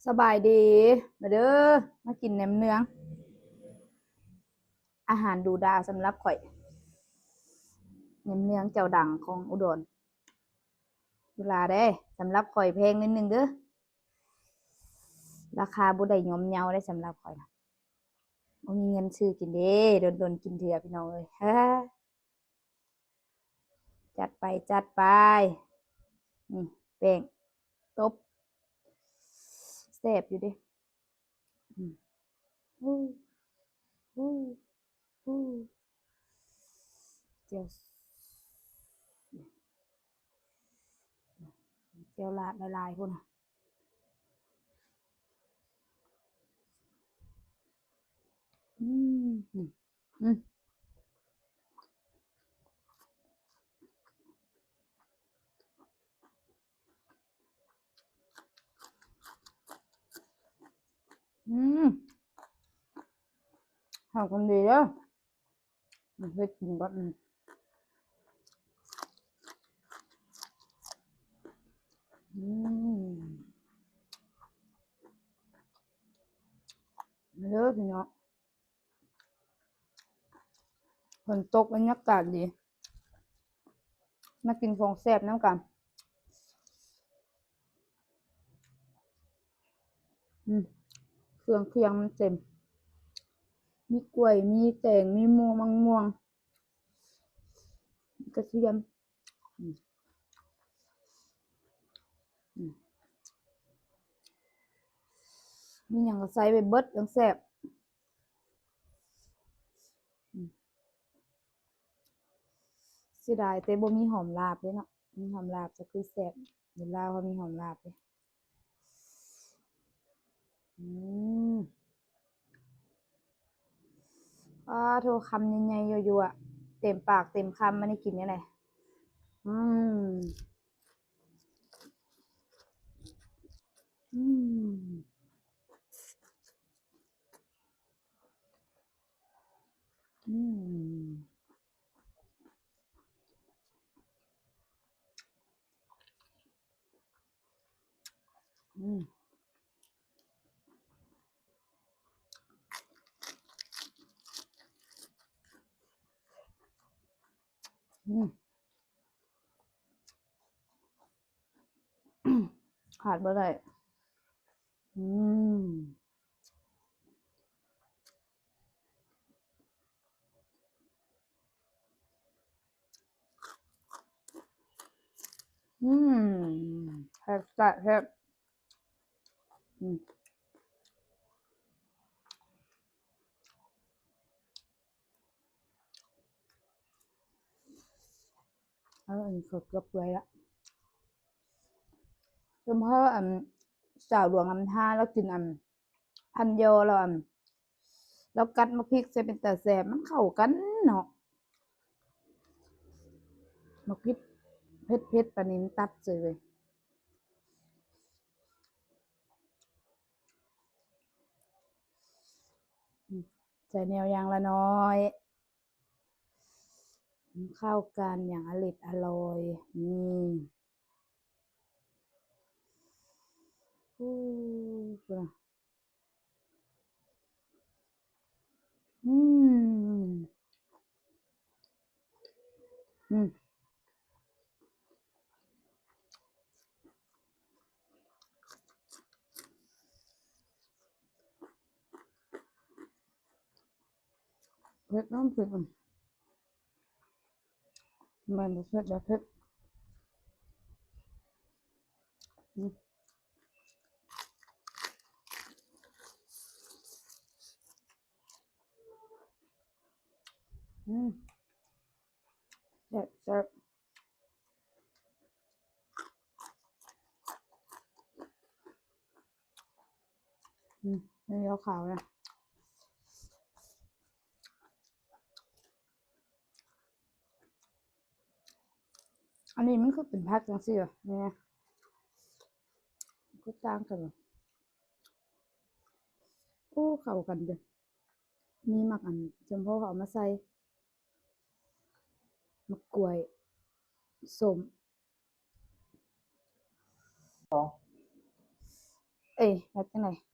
ສະບາຍດີ ມາເດີ ມາກິນແໜມເນືອງ ອາຫານດູດາສຳລັບຂ້ອຍ ແໜມເນືອງເຈົ້າດັງຂອງອຸດອນ ດູລາເດ້ ສຳລັບຂ້ອຍແພງໜ້ອຍໜຶ່ງເດີ ລາຄາບໍ່ໄດ້ຍ່ອມເຍົາເດ້ ສຳລັບຂ້ອຍນະ ບໍ່ມີເງິນຊື້ກິນເດ້ ດົນໆກິນເທື່ອ ພີ່ນ້ອງເອີຍ. ຈັດໄປ ຈັດໄປ ນີ້ແປ້ງຕົບ ແຊບຢູ່ເດ້ ອືມ ອູ້ ອູ້ ອູ້ ແຈ່ວ ແຈ່ວລາດຫຼາຍໆພຸ້ນນະ. ອືມ ອືມ ອືມ ເຂົ້າກັນດີເດີ. ເຮັດກິນກັບ ອືມ ອືມ ມາເດີພີ່ນ້ອງ ຝົນຕົກ ບັນຍາກາດດີ ມາກິນຂອງແຊບນຳກັນ. ອືມ ເຄື່ອງຄຽງມັນເຕັມ ມີກ້ວຍ ມີແຕງ ມີມ່ວງ ໝາກມ່ວງ ກະທຽມ ອືມ ອືມ ມີຫຍັງກະໃສ່ໄປເບິດ ຈັ່ງແຊບ ອືມ. ເສຍດາຍແຕ່ບໍ່ມີຫອມລາບເດ້ເນາະ ມີຫອມລາບຈະຄືແຊບ ຢູ່ລາວເຮົາມີຫອມລາບເດ້ ອືມ ອ້າໂທ້ ຄຳໃຫຍ່ໆ ຍົວໆ ເຕັມປາກເຕັມຄຳ ອັນນີ້ກິນແນວໃດ ອືມ ອືມ. ອືມ ອືມ ອືມ. ຂາດບໍ່ໄດ້ ອືມ ອືມ ແຊບ ແຊບ ອືມ. ເອີ ອັນນີ້ເກືອບເປື່ອຍລະ ສົມພໍ ອັນ ສາວຫຼວງນ້ຳທາ ລາວກິນ ອັນ ພັນຍໍ ລາວ ອັນ ລາວກັດໝາກພິກໃສ່ ເປັນຕາແຊບ ມັນເຂົ້າກັນເນາະ ໝາກພິກເຜັດໆ ປານນີ້ມັນຕັດເສີຍເລີຍ. ໃສ່ແນວຢ່າງລະໜ້ອຍ ເຂົ້າກັນຢ່າງອະລິດອະລ່ອຍ ນີ້ ອູ້ ພຸ້ນນະ. ອືມ ອືມ ເຜັດ ນ້ຳເຜັດ ມັນບໍ່ເຜັດ ບໍ່ເຜັດ ອືມ. ອືມ ແຊບ ແຊບ ອືມ ນີ້ເຂົ້າຂາວນະ. ອັນນີ້ມັນຄືເປັນຜັກຈັ່ງຊີ້ຫວະ ນີ້ນະ ຄືຕ່າງກັນຫວະ ໂອ້ ເຂົ້າກັນເດີ້ ມີໝາກອັນ ຊົມພໍເຂົາເອົາມາໃສ່ ໝາກກ້ວຍ ສົ້ມ ເອ ເອີ ແບບຈັ່ງໃດ?